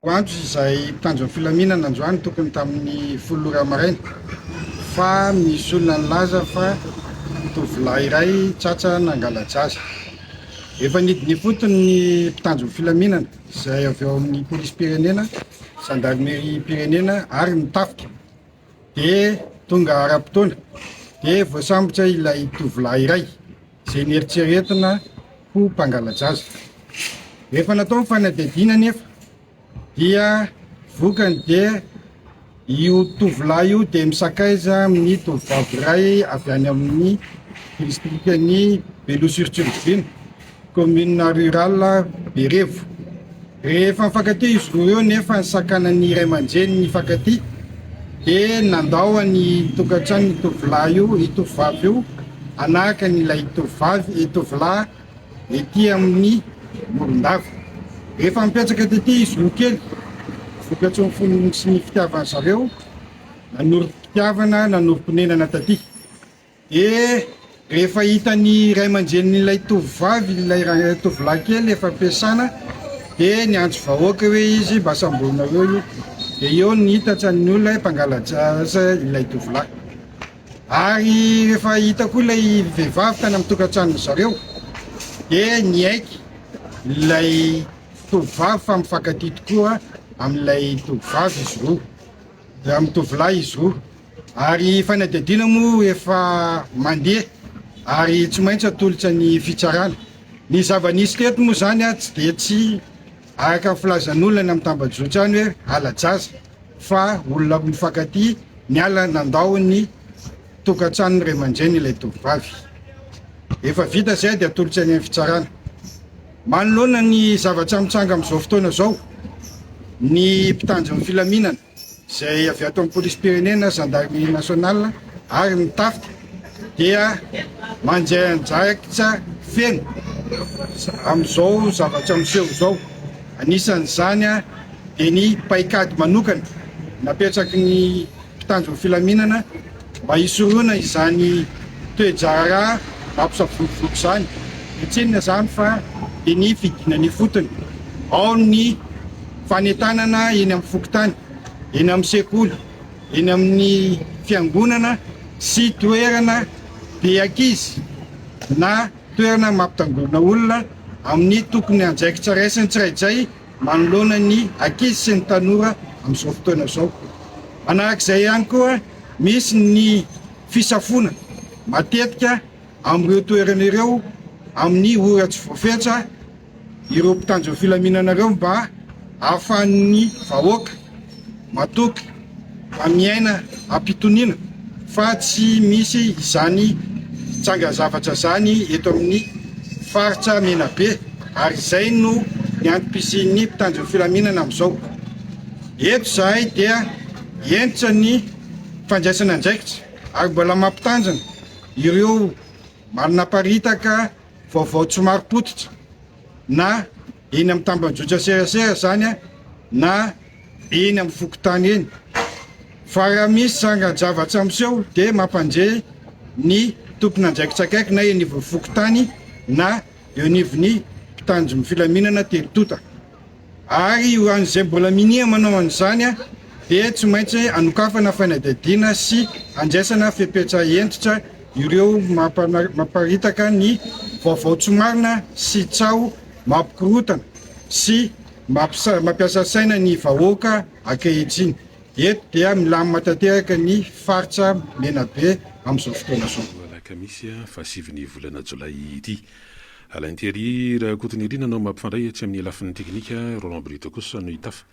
Antso izay mpitandro ny filaminana androany tokony tamin'ny 10 ora maraina fa misy olona nilaza fa tovolahy iray tratra nangala-jaza. Efa nidina ifotony ny mpitandro ny filaminana izay avy ao amin'ny polisim-pirenena, zandarimeriam-pirenena ary ny tafika dia tonga ara-potoana dia voasambotra ilay tovolahy iray izay neritreretina ho mpangala-jaza. Rehefa natao ny fanadihadiana anefa dia vokany dia io tovolahy io dia misakaiza amin'ny tovovavy iray avy any amin'ny distrikan'i Beloha-sur-Tsiribihina, commune rurale Berevo. Rehefa nifankatia izy roa ireo nefa nisakanan'ny ray aman-dreniny nifankatia dia nandao ny tokantranon'io tovolahy io, io tovovavy io hanaraka an'ilay tovovavy, tovolahy ety amin'ny Morondava. Rehefa nipetraka tety izy roa kely, vokatry ny fony sy ny fitiavan zareo, nanorim-pitiavana, nanorim-ponenana taty. Dia rehefa hitan'ny ray aman-drenin'ilay tovovavy ilay tovolahy kely efa am-piasana, dia niantso vahoaka hoe izy mba samborinareo io. Dia eo no nitatra ny olona hoe mpangala-jaza ilay tovolahy. Ary rehefa hita koa ilay vehivavy tany amin'ny tokantranony zareo dia niaiky ilay tovovavy fa mifankatia tokoa amin'ilay tovovavy izy roa, amin'ny tovolahy izy roa. Ary fanadihadiana moa efa mandeha ary tsy maintsy atolotra ny fitsarana. Ny zava-nisy teto moa izany tsy dia tsy araka ny filazan'olona any amin'ny tambajotra any hoe hala-jaza fa olona mifankatia niala nandao ny tokantranon'ny ray aman-dreny ilay tovovavy. Efa vita izay dia atolotra any amin'ny fitsarana. Manoloana ny zavatra mitranga amin'izao fotoana izao, ny mpitandro ny filaminana izay avy ato amin'ny polisim-pirenena, gendarmerie nationale ary ny tafika dia mandray andraikitra feno amin'izao zavatra miseho izao. Anisan'izany dia ny paikady manokana napetraky ny mpitandro ny filaminana mba hisorohana izany toe-draharaha mampisavorovoro izany. Dia tsy inona izany fa dia ny fidinana ifotony. Ao ny fanentanana eny amin'ny fokontany, eny amin'ny sekoly, eny amin'ny fiangonana sy toerana be ankizy na toerana mampitangorona olona amin'ny tokony andraikitra raisin'ny tsiraidray manoloana ny ankizy sy ny tanora amin'izao fotoana izao. Manarak'izay ihany koa, misy ny fisafoana matetika amin'ireo toerana ireo amin'ny ora tsy voafetra ireo mpitandro ny filaminana ireo mba ahafahan'ny vahoaka matoky mba miaina am-pitoniana fa tsy misy izany tranga-zavatra izany eto amin'ny faritra Menabe ary izay no ny antom-pisian'ny mpitandro ny filaminana amin'izao. Eto izahay dia hentitra ny fandraisana andraikitra ary mbola mampitandrina ireo manaparitaka vaovao tsy marim-pototra na eny amin'ny tambajotra serasera izany na eny amin'ny fokontany eny fa raha misy trangan-javatra miseho dia mampandre ny tompon'andraikitra akaiky na eo anivon'ny fokontany na eo anivon'ny mpitandro ny filaminana telo tonta. Ary ho an'izay mbola minia manao an'izany dia tsy maintsy anokafana fanadihadiana sy andraisana fepetra hentitra ireo mamparitaka ny vaovao tsy marina sy tsaho mampikorontana sy mampiasa saina ny vahoaka ankehitriny. Eto dia milamina tanteraka ny faritra Menabe amin'izao fotoana izao. Alakamisy fahasivin'ny volana jolay ity. Alain Thierry Rakotonirina no mampifandray etsy amin'ny lafiny teknika, Roland Brito kosa no hitafa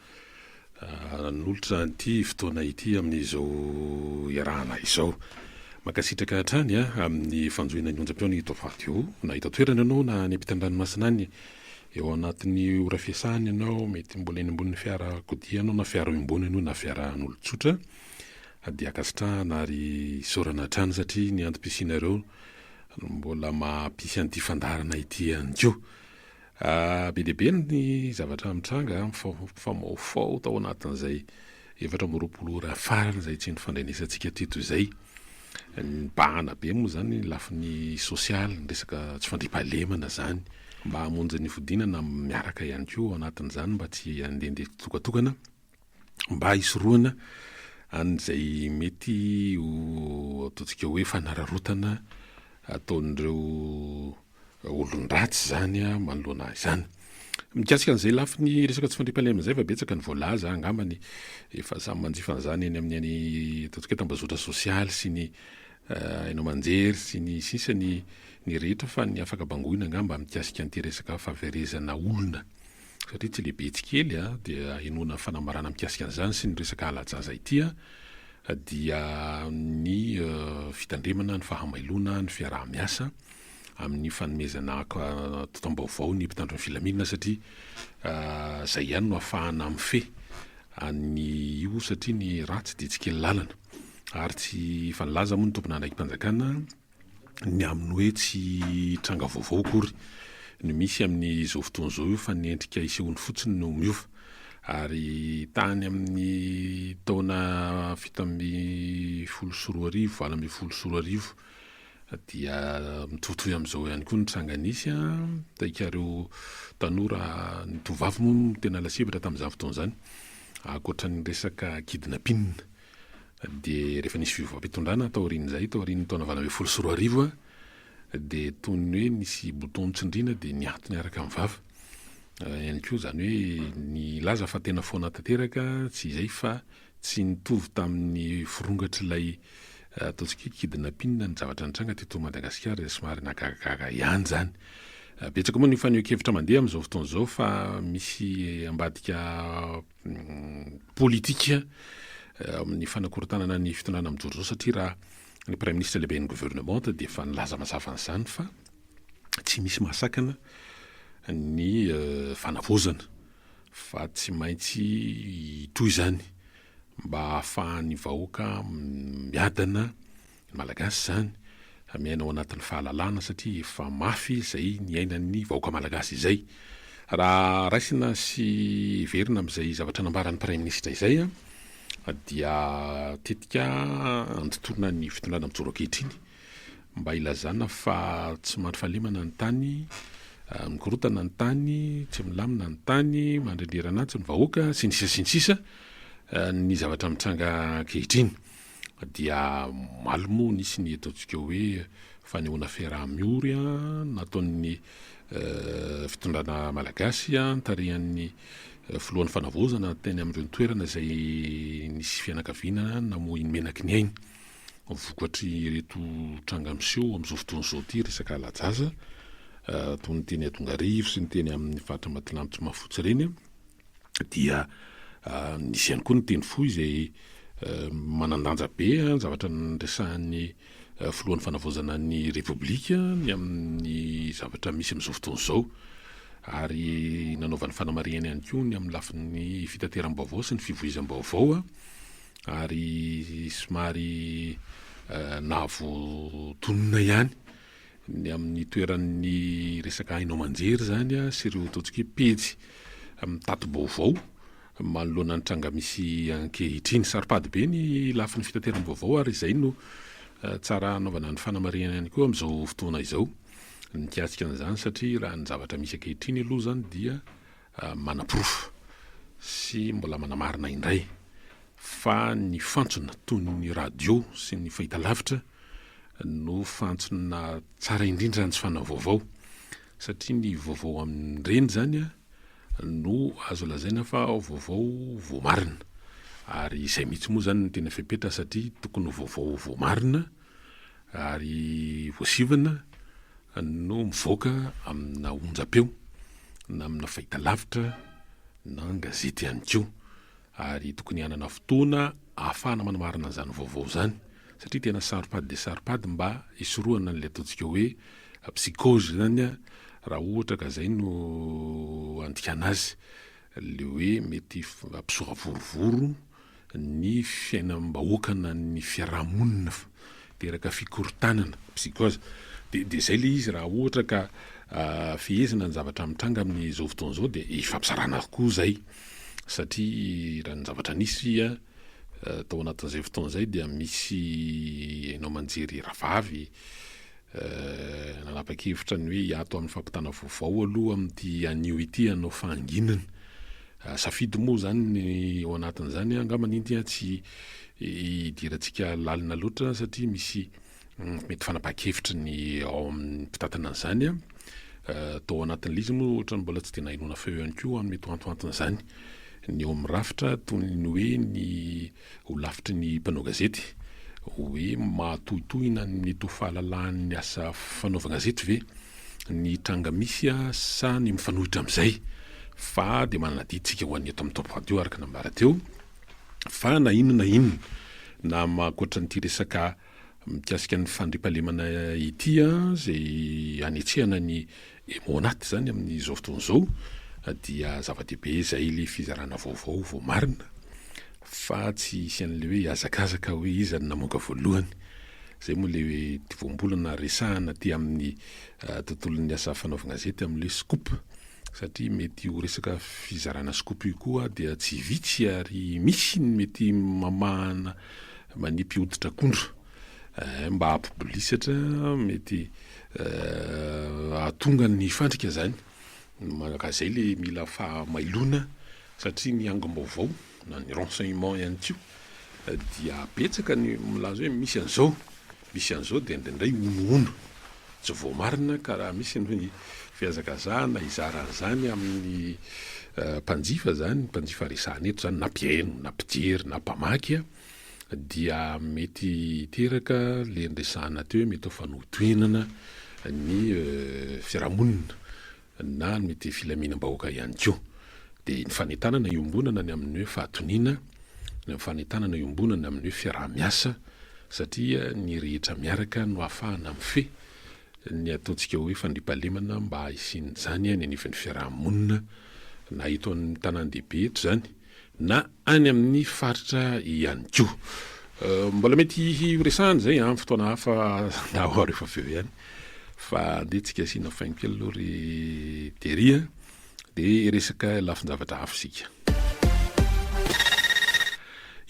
hanolotra an'ity fotoana ity amin'izao iarahana izao. Mankasitraka hatrany amin'ny fanjohina ny onjam-peon'ny Top Radio na eto an-toerana ianao na any ampitan-dranomasina any. Eo anatin'ny ora fiasana ianao, mety mbola eny ambonin'ny fiarakodia ianao na fiara iombonana io na fiaran'olon-tsotra dia ankasitrahana ary isaorana hatrany satria ny antom-pisianareo no mbola maha-mpisy an'ity fandaharana ity ihany koa. Be dia be ny zavatra mitranga, mifamahofaho tao anatin'izay 24 ora farany izay tsy nifandrenesantsika teto izay. Nibahana be moa izany ny lafiny sosialy, ny resaka tsy fandriampahalemana izany. mba hamonjy ny fodiana na miaraka ihany koa ao anatin'izany mba tsy handehandeha tsitokatokana mba hisorohana an'izay mety ho ataontsika hoe fanararaotana ataon'ireo olon-dratsy izany manoloana izany. Mikasika an'izay lafiny resaka tsy fandriampahalemana izay fa betsaka ny voalaza angambany efa samy manjifa an'izany eny amin'ny any ataontsika hoe tambazotra sosialy sy ny haino aman-jery sy ny sisa ny ny rehetra fa ny afaka bangoina angamba mikasika an'ity resaka fahaverezana olona satria tsy lehibe tsy kely dia ahenoana fanambarana mikasika an'izany sy ny resaka hala-jaza ity dia ny fitandremana ny fahamailoana ny fiaraha-miasa amin'ny fanomezana totam-baovao ny mpitandro ny filaminana satria izay ihany no ahafahana mifehy an'ny io satria ny ratsy dia tsy kely lalana ary tsy efa nilaza moa ny tompon'andraiki-panjakana ny amin'ny hoe tsy tranga vaovao akory no misy amin'izao fotoana izao io fa ny endrika isehoany fotsiny no miova ary tany amin'ny taona 2017, 2018 Dia mitovitovy amin'izao ihany koa ny tranga nisy an, taika ireo tanora, ny tovovavy moa no tena lasibatra tamin'izany fotoana izany, ankoatra ny resaka kidnapping dia rehefa nisy fiovam-pitondrana taorian'izay, taorian'ny taona 2018 an, dia toy ny hoe nisy bouton notsindriana dia niato niaraka amin'ny vava ihany koa, izany hoe nilaza fa tena foana tanteraka tsy izay fa Tsy nitovy tamin'ny firongatr'ilay ataontsika hoe kidnapping ny zavatra nitranga teto Madagasikara izay somary nahagagaga ihany izany. Betsaka moa ny fanehoan-kevitra mandeha amin'izao fotoana izao fa misy ambadika politika amin'ny fanakorontanana ny fitondrana mijoro izao satria raha ny praiminisitra lehiben'ny gouvernement dia efa nilaza mazava an'izany fa tsy misy mahasakana ny fanavaozana fa tsy maintsy hitohy izany mba hahafahan'ny vahoaka miadana, ny Malagasy izany, miaina ao anatin'ny fahalalana satria efa mafy izay niainan'ny vahoaka Malagasy izay. Raha raisina sy heverina amin'izay zavatra nambaran'ny Praiminisitra izay dia tetika andotorona ny fitondrana mijoro ankehitriny. Mba ilazana fa tsy mandry fahalemana ny tany, mikorotana ny tany, tsy milamina ny tany, mandrendrerana atsy ny vahoaka, sy ny sisa sy ny sisa Ny zavatra mitranga ankehitriny dia omaly moa nisy ny ataontsika hoe fanehoana fiaraha-miory nataon'ny fitondrana malagasy notarihan'ny filohan'ny fanavaozana teny amin'ireo toerana izay nisy fianakaviana namoy ny menaky ny ainy. Vokatr'ireto tranga miseho amin'izao fotoana izao ity resaka hala-jaza toy ny teny Tongarivo sy ny teny amin'ny faritra Ambatolampy Tsimahafotsy ireny dia nisy ihany koa ny teny fohy izay manan-danja be ny zavatra niresahan'ny filohan'ny fanavaozana ny Repoblika ny amin'ny zavatra misy amin'izao fotoana izao ary nanaovany fanamarihana ihany koa ny amin'ny lafiny fitateram-baovao sy ny fivoizam-baovao. ary somary nahavoatonona ihany ny amin'ny toeran'ny resaka haino aman-jery izany sy ireo ataontsika hoe pejy mitati-baovao manoloana ny tranga misy ankehitriny. Saro-pady be ny lafiny fitateram-baovao ary izay no tsara hanaovana ny fanamarihana ihany koa amin'izao fotoana izao mikasika an'izany satria raha ny zavatra misy ankehitriny aloha izany dia manaporofo sy mbola manamarina indray fa ny fantsona toy ny radio sy ny fahitalavitra no fantsona tsara indrindra hanjifana vaovao satria ny vaovao amin'ireny izany no azo lazaina fa vaovao voamarina ary izay mihitsy moa izany no tena fepetra satria tokony ho vaovao voamarina ary voasivana no mivoaka amina onjam-peo na amina fahitalavitra na gazety ihany koa ary tokony hanana fotoana ahafahana manamarina an'izany vaovao izany satria tena saro-pady dia saro-pady mba hisorohana an'ilay ataontsika hoe psychose izany raha ohatra ka izay no andikana azy le hoe mety hampisoavorovoro ny fiainam-bahoaka na ny fiaraha-monina teraka fikorontanana, psychose. Dia dia izay ilay izy raha ohatra ka fehezina ny zavatra mitranga amin'izao fotoana izao dia ifampizarana koa izay satria raha ny zavatra nisy tao anatin'izay fotoana izay dia misy haino aman-jery rahavavy. Nanapa-kevitra ny hoe hiato amin'ny fampitana vaovao aloha amin'ity anio ity hanao fahanginana. Safidy moa izany ny ao anatin'izany, angamba ity tsy hidirantsika lalina loatra satria misy mety fanapahan-kevitry ny ao amin'ny mpitantana an'izany. Tao anatin'ilay izy moa ohatran'ny mbola tsy dia nahenoana feo ihany koa amin'ny mety ho antoanton'izany. Ny eo amin'ny rafitra toy ny hoe ny holafitry ny mpanao gazety hoe mahatohitohina ny mety ho fahalalahan'ny asa fanaovan-gazety ve ny tranga misy sa ny mifanohitra amin'izay fa dia manana adidy tsika ho an'ny eto amin'ny Top Radio araka ny nambara teo fa na inona na inona na ankoatra an'ity resaka mikasika ny fandriampahalemana ity izay hanetsehana ny Emmonat izany amin'izao fotoana izao dia zava-dehibe izay ilay fizarana vaovao voamarina fa tsy hisy an'ilay hoe hihazakazaka hoe iza no namoaka voalohany. Izay moa ilay hoe voambolana resahana aty amin'ny tontolon'ny asa fanaovana gazety amin'ilay scoop satria mety ho resaka fizarana scoop io koa dia tsy vitsy ary misy ny mety mamahana manipy hoditra akondro mba hampibolisatra mety Hahatonga ny fandrika zany, ka zay le mila fahamailona satria ny angom-baovao na ny renseignement ihany koa dia betsaka ny milaza hoe misy an'izao, misy an'izao dia indraindray honohono tsy voamarina ka raha misy ny fihazakazahana hizara an'izany amin'ny mpanjifa zany, mpanjifa resahana eto zany na mpihaino na mpijery na mpamaky dia mety hiteraka le niresahana teo hoe mety ho fanohintohinana ny fiarahamonina na ny mety filaminam-bahoaka ihany koa. Dia ny fanentanana iombonana ny amin'ny hoe fahatoniana, ny fanentanana iombonana amin'ny hoe fiaraha-miasa satria ny rehetra miaraka no ahafahana mifehy ny ataontsika hoe fandriampahalemana mba hisian'izany any anivon'ny fiarahamonina na eto amin'ny tanàn-dehibe eto izany na any amin'ny faritra ihany koa. Mbola mety horesahana izay amin'ny fotoana hafa na ho rehefa avy eo ihany fa andeha tsika asiana faingo kely aloha ry Terry a, dia hiresaka lafin-javatra hafa isika.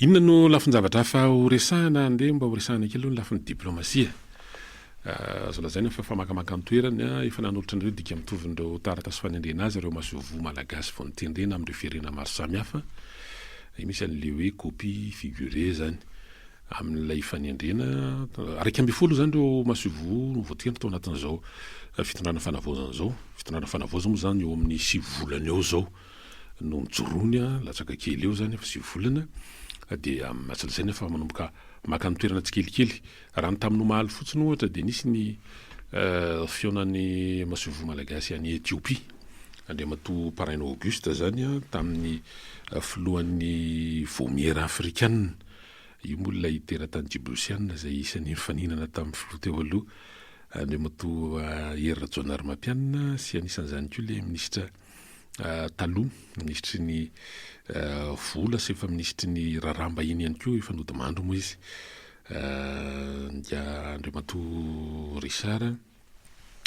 Inona no lafin-javatra hafa horesahana? Andeha mba horesahana kely aloha ny lafiny diplomasia. Azo lazaina fa famakamakan-toerana, efa nanolotra an'ireo dika mitovin'ireo taratasy fanendrena azy ireo masoivoho malagasy vao notendrena amin'ireo firenena maro samihafa. Misy an'ilay hoe copie figurée izany amin'ilay fanendrena. 11 izany ireo masoivoho no voatendry tao anatin'izao fitondrana fanavaozana izao. Fitondrana fanavaozana moa izany eo amin'ny sivy volana eo izao no nijoroany, latsaka kely eo izany efa sivy volana. Dia azo lazaina fa manomboka maka ny toerana tsikelikely. Raha ny tamin'ny omaly fotsiny ohatra dia nisy ny fihaonan'ny masoivoho malagasy any Ethiopie, Andriamatoa Paraina Auguste izany tamin'ny filohan'ny Vaomiera Afrikanina. Io moa ilay teratany Djiboutiana izay isan'ny nifaninana tamin'ny filoha teo aloha Andriamatoa Hery Rajaonarimampianina sy anisan'izany koa ilay minisitra taloha, minisitry ny vola sy efa minisitry ny raharaham-bahiny ihany koa, efa nodimandry moa izy, Andriamatoa Richard,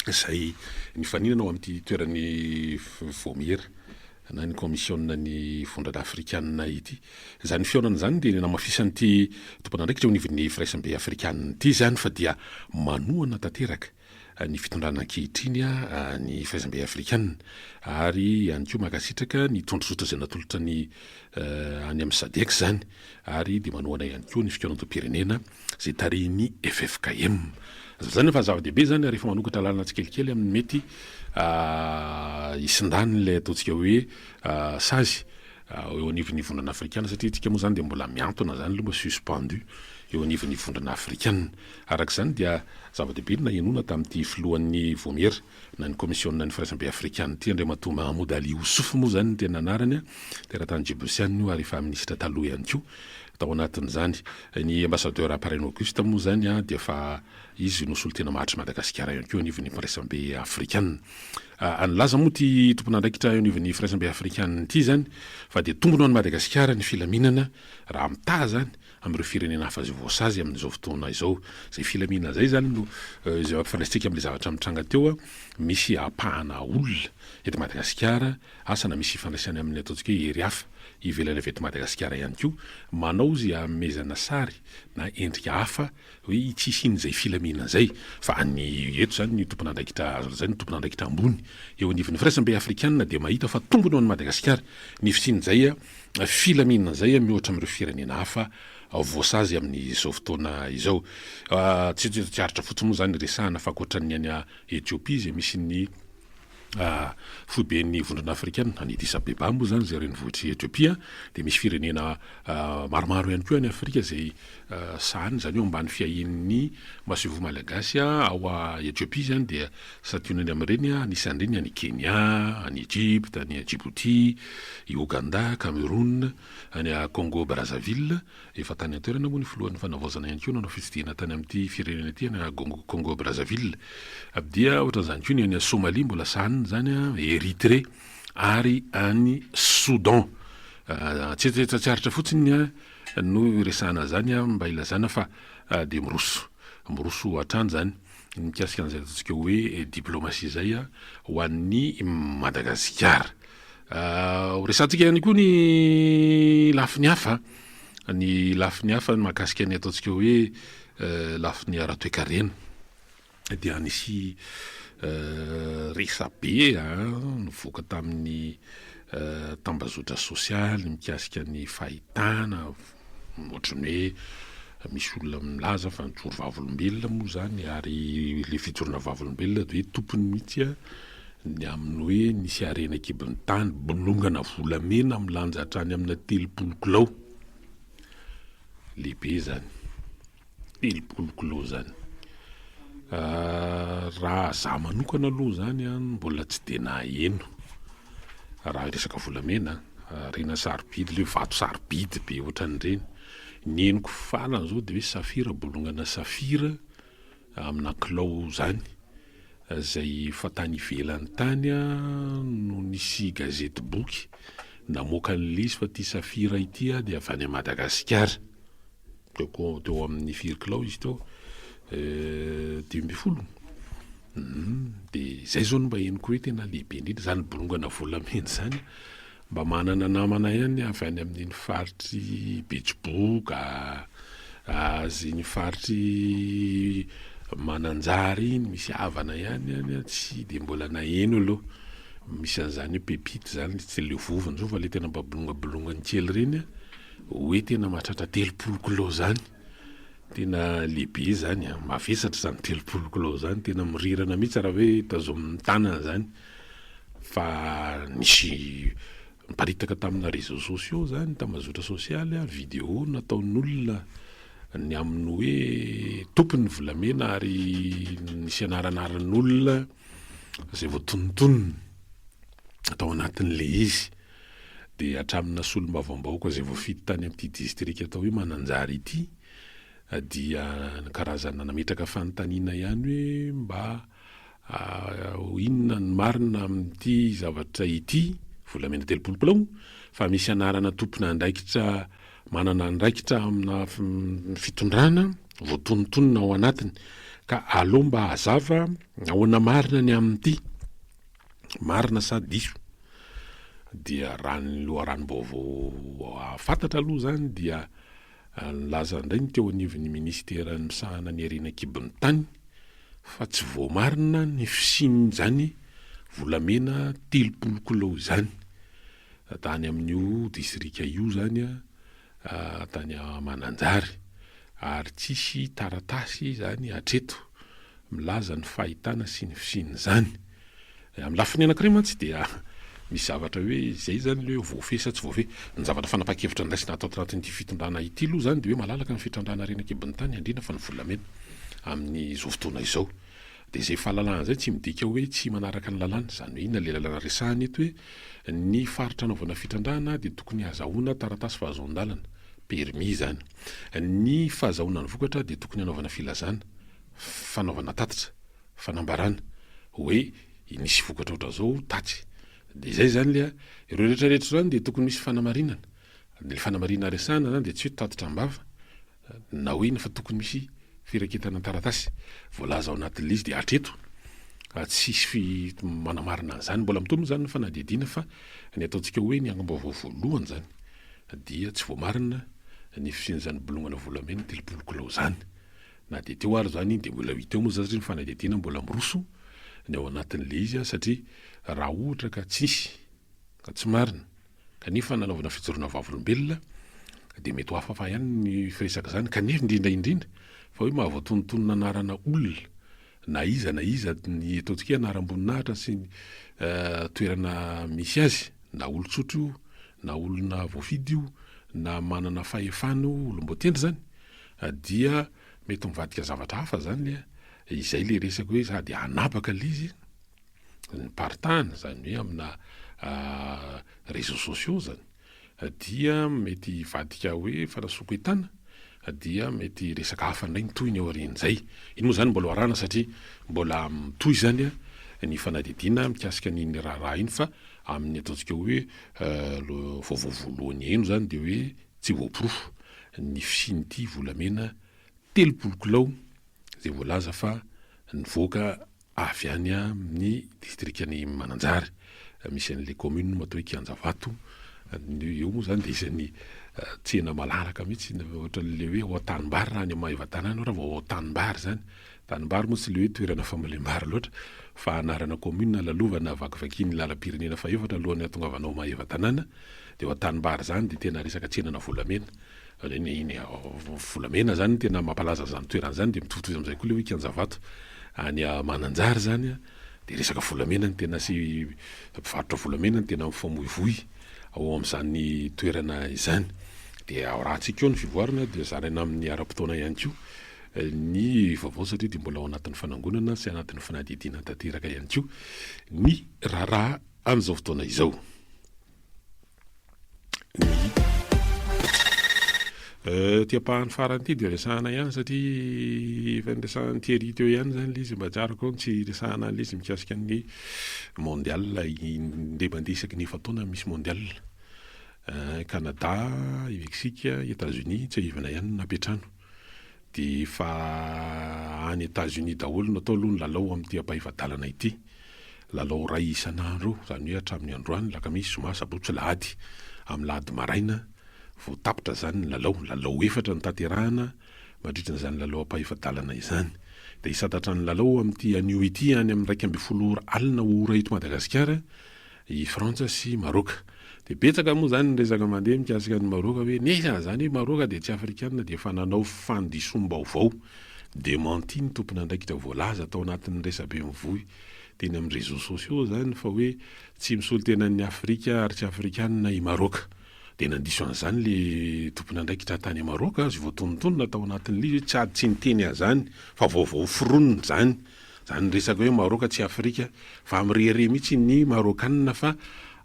izay nifaninana ho amin'ity toeran'ny vaomiera na ny kaomisiona ny vondrona afrikanina ity. Izany fihaonana izany dia nanamafisan'ity tompon'andraikitra eo anivon'ny firaisambe afrikanina ity izany fa dia manohana tanteraka ny fitondrana ankehitriny ny Firaisam-be Afrikana ary ihany koa mankasitraka ny tondrozotra izay natolotra ny any amin'ny Sadec izany ary dia manohana ihany koa ny fikaonandoham-pirenena izay tarihin'ny ffkm. Azo lazaina fa zava-dehibe izany ary efa manokatra lalana tsikelikely amin'ny mety hisindan'ilay ataontsika hoe sazy eo anivon'ny vondrona afrikana satria isika moa izany dia mbola mihantona izany aloha mba suspendu eo anivon'ny vondrona afrikana. Araka izany dia zava-dehibe ny nahenoana tamin'ity filohan'ny vaomiera na ny kaomisiona ny firaisambe afrikana ity, Andriamatoa Mahamoud Ali Youssouf moa izany ny tena anarany, teratany djiboutiana io ary efa minisitra taloha ihany koa tao anatin'izany. Ny ambassadeur Paraina Auguste moa izany dia efa izy no solontena maharitry Madagasikara ihany koa anivon'ny firaisambe afrikana. Nilaza moa ity tompon'andraikitra eo anivon'ny firaisambe afrikana ity izany fa dia tombony ho an'i Madagasikara ny filaminana raha mitaha izany amin'ireo firenena hafa izay voasazy amin'izao fotoana izao. Izay filaminana izay izany no izay ampifandraisintsika amin'ilay zavatra mitranga teo, misy ampahana olona eto Madagasikara, asa na misy ifandraisany amin'ny ataontsika hoe hery hafa. ivelany avy eto Madagasikara ihany koa, manao izay hanomezana sary na endrika hafa hoe tsy hisian'izay filaminana izay fa ny eto izany ny tompon'andraikitra azo lazaina ny tompon'andraikitra ambony eo anivon'ny firaisambe afrikanina dia mahita fa tombony ho an'i Madagasikara ny fisian'izay filaminana izay mihoatra amin'ireo firenena hafa voasazy amin'izao fotoana izao. Tsy tsy aritra fotsiny moa izany resahana fa ankoatran'ny any Etiopia izay misy ny foiben'ny Vondrona Afrikana, any Addis Abeba moa izany izay renivohitr'i Etiopia, dia misy firenena maromaro ihany koa any Afrika izay sahaniny, izany hoe ambany fiahian'ny masoivoho malagasy ao Etiopia izany dia santionany amin'ireny, anisan'ireny any Kenya, any Egypte, any Djibouti, i Ouganda, Cameroun, any Congo Brazzaville. Efa tany an-toerana moa ny filohan'ny fanavaozana ihany koa nanao fitsidihana tany amin'ity firenena ity any Congo Brazzaville. Dia ohatran'izany koa ny any Somalie mbola sahanina izany, Érythrée ary any Soudan. Tsy tsy aritra fotsiny no iresahana izany mba ilazana fa dia miroso miroso hatrany izany ny mikasika an'izay ataontsika hoe diplomatie izay ho an'ny Madagasikara. Ho resahantsika ihany koa ny lafiny hafa, ny lafiny hafa mahakasika ny ataontsika hoe lafiny ara-toekarena. Dia nisy resabe nivoaka tamin'ny tambazotra sosialy mikasika ny fahitana, ohatran'ny hoe misy olona milaza fa nijoro vavolombelona moa izany ary ilay fijoroana vavolombelona dia hoe tompony mihitsy Ny amin'ny hoe nisy harena an-kibon'ny tany, bolongana volamena milanja hatrany amina 30 kilao. Lehibe izany. 30 kilao izany. Raha za manokana aloha izany an, mbola tsy dia naheno raha resaka volamena, harena sarobidy, le vato sarobidy be ohatran'ireny. Ny henoko farany izao dia hoe safira, bolongana safira amina kilao izany. Izay efa tany ivelany tany no nisy gazety boky namoaka an'ilay izy fa ity safira ity dia avy any Madagasikara. Teo koa teo amin'ny firy kilao izy teo? 15? Dia izay izao no mba henoko hoe tena lehibe indrindra izany bolongana volamena izany. Mba manana namana ihany avy any amin'iny faritr'i Betsiboka, azy iny faritr'i Mananjary iny, misy havana ihany any an, tsy dia mbola naheno aloha. Misy an'izany hoe pepite izany, tsy ilay vovony izao fa ilay tena mba bolongabolongany kely ireny an, hoe tena mahatratra 30 kilao izany. Tena lehibe izany an, mavesatra izany 30 kilao izany, tena mirirana mihitsy raha hoe tazomin'ny tanana izany. Fa nisy niparitaka tamina réseaux sociaux zany, tambazotra sosialy, vidéo nataon'olona ny amin'ny hoe tompony ny volamena ary nisy anaranaran'olona izay voatonontonona tao anatin'ilay izy. Dia hatramina solombavambahoaka izay voafidy tany amin'ity distrika atao hoe Mananjary ity dia karazana nametraka fanontaniana ihany hoe mba Inona ny marina amin'ity zavatra ity, volamena 30 kilao, fa misy anarana tompon'andraikitra manana andraikitra amina fitondrana voatonontonona ao anatiny, ka aleo mba hazava ahoana marina ny amin'ity, marina sa diso? Dia raha ny loharanom-baovao fantatra aloha izany dia nilaza indray ny teo anivon'ny minisiteran'ny misahana ny harena an-kibon'ny tany fa tsy voamarina ny fisian'izany volamena 30 kilao izany tany amin'io distrika io izany tany Mananjary ary tsisy taratasy izany hatreto milaza ny fahitana sy ny fisian'izany. Amin'ny lafiny anankiray mantsy dia misy zavatra hoe izay izany ilay hoe voafehy sa tsy voafehy. Ny zavatra fanapahan-kevitra noraisina ato anatin'ity fitondrana ity aloha izany dia hoe malalaka ny fitrandrahana harena an-kibon'ny tany indrindra fa ny volamena amin'izao fotoana izao. Dia izay fahalalahana izay tsy midika hoe tsy manaraka ny lalàna. Izany hoe inona ilay lalàna resahana eto hoe ny faritra anaovana fitrandrahana dia tokony hazahoana taratasy fahazoan-dalana, permis izany. Ny fahazahoana ny vokatra dia tokony hanaovana filazana, fanaovana tatitra. fanambarana hoe nisy vokatra ohatran'izao tatsy. Dia izay izany le ireo rehetra rehetra izany dia tokony misy fanamarinana. Ilay fanamarinana resahana izany dia tsy hoe tatitra am-bava na hoe inona fa tokony misy firaketana an-taratasy voalaza ao anatin'ilay izy dia hatreto tsisy manamarina an'izany. Mbola mitohy moa izany ny fanadihadiana fa ny ataontsika hoe ny angom-baovao voalohany izany. dia tsy voamarina ny fisian'izany bolongana volamena 30 kilao izany. Na dia teo ary izany iny dia mbola ho hita eo moa izany satria ny fanadihadiana mbola miroso ny ao anatin'ilay izy satria raha ohatra ka tsy nisy ka tsy marina kanefa nanaovana fijoroana vavolombelona dia mety ho hafahafa ihany ny firesaka izany kanefa indrindra indrindra fa hoe mahavoatonontonona anarana olona na iza na iza ny ataontsika hoe anaram-boninahitra sy ny toerana misy azy na olon-tsotra io na olona voafidy io na manana fahefana io olom-boatendry izany dia mety mivadika zavatra hafa izany izay le resaka hoe sady hanapaka le izy ny paritahana izany hoe amina réseaux sociaux zany dia mety hivadika hoe fanasoketana dia mety resaka hafa indray ny tohiny aorian'izay. Iny moa izany mbola ho arahana satria mbola mitohy izany ny fanadihadiana mikasika an'iny raharaha iny fa amin'ny ataontsika hoe vaovao voalohany heno izany dia hoe tsy voaporofo ny fisian'ity volamena 30 kilao izay voalaza fa nivoaka avy any amin'ny distrikan'i Mananjary, misy an'ilay commune atao hoe Kianjavato, eo moa zany dia isan'ny tsena malalaka mihitsy, ohatran'ilay hoe ao an-tanimbary raha any Maevatanàna ianao raha vao ao an-tanimbary zany, tanimbary moa tsy ilay hoe toerana fambolem-bary loatra fa anarana commune lalovana vakivakian'ny lalam-pirenena fahefatra alohan'ny hahatongavana ao Maevatanàna, dia ao an-tanimbary zany dia tena resaka tsenana volamena. Iny iny volamena zany tena mampalaza an'izany toerana izany dia mitovitovy amin'izay koa ilay hoe Kianjavato any Mananjary zany a, dia resaka volamena no tena sy mpivarotra volamena no tena mifamoivoy ao amin'izany toerana izany. Dia arahantsika eo ny fivoarana dia zaraina amin'ny ara-potoana ihany koa ny vaovao satria dia mbola ao anatin'ny fanangonana sy anatin'ny fanadihadiana tanteraka ihany koa ny raharaha amin'izao fotoana izao. Ity ampahany farany ity dia resahana ihany satria efa niresahan'i Thierry teo ihany izany ilay izy, mba tsy arako eo ny tsy hiresahana an'ilay izy mikasika ny mondial, indray mandeha isaky ny efa-taona misy mondial. Canada, i Mexique, i Etats-Unis, tsiahivina ihany no nampiantrano. Dia efa any Etats Unis daholo no atao aloha ny lalao amin'ity ampahefa-dalana ity. Lalao iray isan'andro, izany hoe hatramin'ny androany, alakamisy, zoma, sabotsy, lahady. Amin'ny lahady maraina vao tapitra izany ny lalao. Lalao efatra no tanterahina mandritra an'izany lalao ampahefa-dalana izany. Dia hisantatra ny lalao amin'ity anio ity any amin'ny 11 ora alina ora eto Madagasikara i Frantsa sy Maroka. Dia betsaka moa izany ny resaka mandeha mikasika an'i Maroka hoe nefa izany hoe Maroka dia tsy afrikana dia efa nanao fandisoam-baovao, démenti ny tompon'andraikitra voalaza tao anatin'ny resabe mivoy teny amin'ny réseaux sociaux izany fa hoe tsy misolo tena an'i Afrika ary tsy afrikana i Maroka. Dia nandiso an'izany le tompon'andraikitra tany Maroka, azy voatonontonona tao anatin'ilay izy hoe tsy ady tsy niteny an'izany fa vaovao foronina izany. Zany resaka hoe Maroka tsy Afrika fa mirehareha mihitsy ny Marokanina fa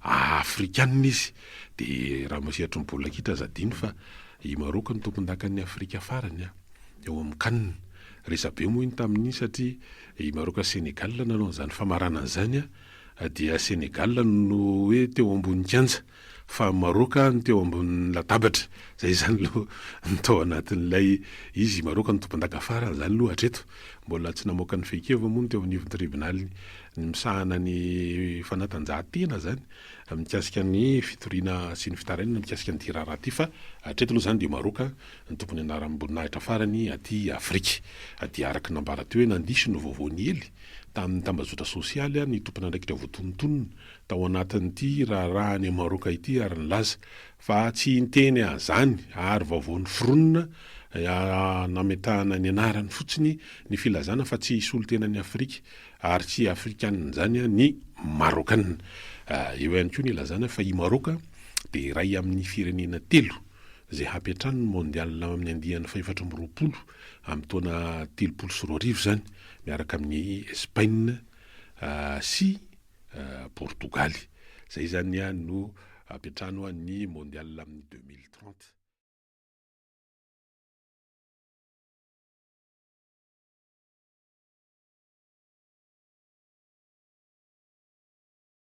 Afrikanina izy. De raha masehatry ny baolina kitra aza adino fa i Maroka no tompondakan'ny Afrika farany a, eo amin'ny can. Resabe moa iny tamin'iny satria i Maroka sy Senegal nanao an'izany famaranana izany a, dia Senegal no hoe teo ambony kianja. Fa Maroka no teo ambonin'ny latabatra. Zay izany aloha no tao anatin'ilay izy. I Maroka no tompondaka farany izany aloha hatreto. Mbola tsy namoaka ny fehin-keviny moa ny teo anivon'ny tribonaly misahana ny fanatanjahantena izany mikasika ny fitoriana sy ny fitarainana mikasika an'ity raharaha ity fa hatreto aloha izany dia Maroka no tompon'ny anaram-boninahitra farany aty Afrika. Dia araka ny nambara teo hoe nandiso ny vaovao niely tamin'ny tambajotra sosialy ny tompon'andraikitra voatonontonona tao anatin'ity raharaha any Maroka ity ary nilaza fa tsy niteny an'izany ary vaovao noforonina nametahana ny anarany fotsiny ny filazana fa tsy hisolo tena an'i Afrika ary tsy Afrikanina izany ny Marokanina. Eo ihany koa ny ilazana fa i Maroka dia iray amin'ny firenena telo izay hampiantrano ny Mondial amin'ny andiany fahefatra amby roapolo amin'ny taona 2030 izany miaraka amin'i Espaina sy Portogaly. Izay izany no hampiantrano ny Mondial amin'ny 2030.